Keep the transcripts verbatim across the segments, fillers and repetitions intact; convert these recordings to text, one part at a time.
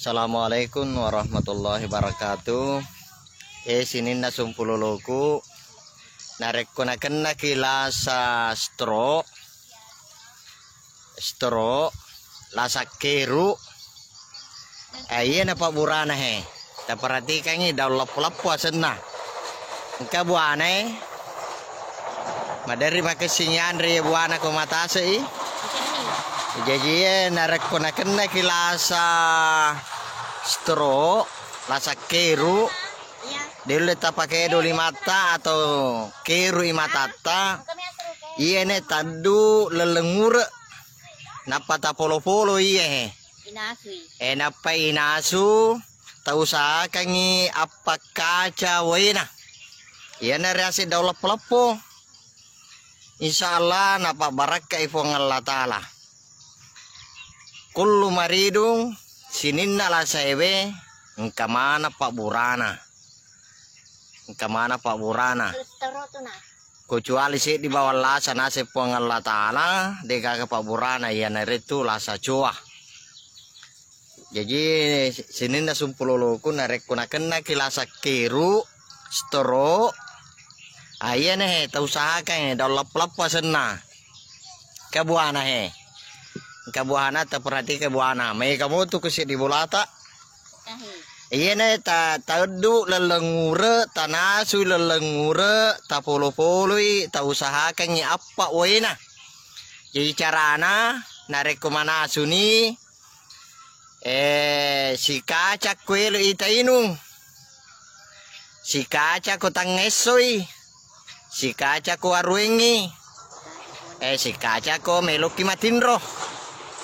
Assalamualaikum warahmatullahi wabarakatuh. Eh, sininna sumpuloloku, narekko nakennaki lasa stroke, stroke, lasa keru, eh, iyana pabburana he. Taperhatikangngi daun lappo-lappo asenna. Engka buana e. Maderri makessing yanre buana ko matase i. Jaji e narekko nakennaki lasa stroke, lasa keru, de ulle tapakedo limatta atau keru i matatta, iyene taddu lelleng ure, nappa tapolo-polo iye he. Inasui. E nappa inasu, tausahakangngi appakkaca waena. Iyana riaseng daun lappo-lappo. Insya Allah napabbarakkai Puang Allah Ta'ala. Kullu maridung, sininna lasa ewe, engka maneng pabburana. Engka maneng pabburana. Kecuali seddi bawang lasa naseng Puang Allah Ta'ala, degaga pabburana, iyana ritu lasa coa. Jaji sininna sumpuloloku, narekko nakennaki lasa keru, stroke, ah, iyana he, tausahakan he, daun lappo-lappo asenna. Engka buana he. Engka buana, taperhatikang buana. Maega motu ko seddi bolata. Iyana ta-, taeddu lelleng ure, tanasui lelleng ure, tapolo-poloi, tausahakangngi appa waena. Jadi carana, narekko manasuni, eh, sikaca ko elo i tainung. Sikaca ko tangngessoi. Sikaca ko aruengngi. Eh, sikaca ko meloki matinro.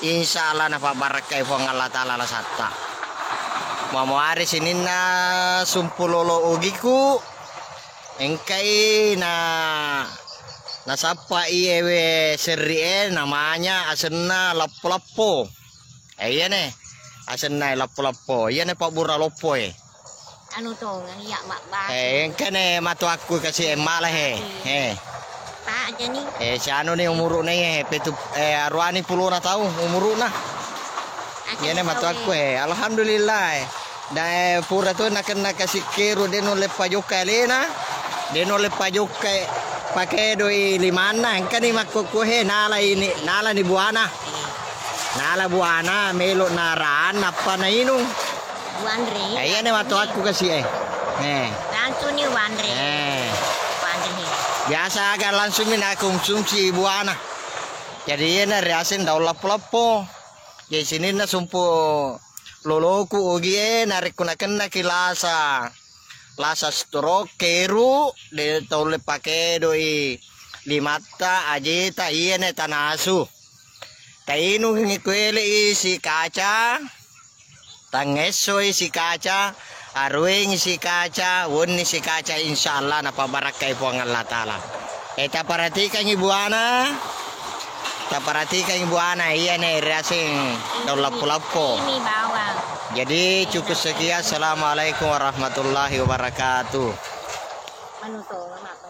Insya Allah napabbarakkai Puang Allah Ta'ala lasatta. Mamuare sininna sumpulolo ogiku. Engkai na, nasappa iyewe serri e, namanya asenna lappo-lappo. Eh, iyane asenna lappo-lappo. Iyane pabbura loppo e. Anu tongeng iya mabbasi. Eh, engkane matoakku kasi e mala he. He. Pak jani. Eh, sianu ni umuruna he, petu, eh, aruani pulona taung umuruna. Iyane matoakku he. Alhamdulillah. Dae pura to nakenna kasi keru de nulle pajokka alena. De nulle pajokka pakedoi limanna, engkani makkokko he, nala ini, nala ni buana. Nala buana melo naraan nappa nainung. Wanre. Eh, iyane matoakku kasi e. Eh. Langsung ni wanre. Eh. Wanre he. Biasa aga langsung mi nakonsumsi buana. Jadi iyana riaseng daun lappo-lappo. Jadi sininna sumpu loloku ogi e, narekko nakennaki lasa, lasa stroke, keru, de taulle pakedoi limatta, ajeta, iyane tanasu. Tainungi kuele i sikaca, tangessoi sikaca, aruengi sikaca, wonni sikaca, insya Allah napabbarakkai Puang Allah Ta'ala. Eh, taperhatikangi buana, taperhatikangi buana, iyane riaseng daun lappo-lappo. Ini bawang. Jadi cukup sekian. Assalamualaikum warahmatullahi wabarakatuh. Anu to, Mak.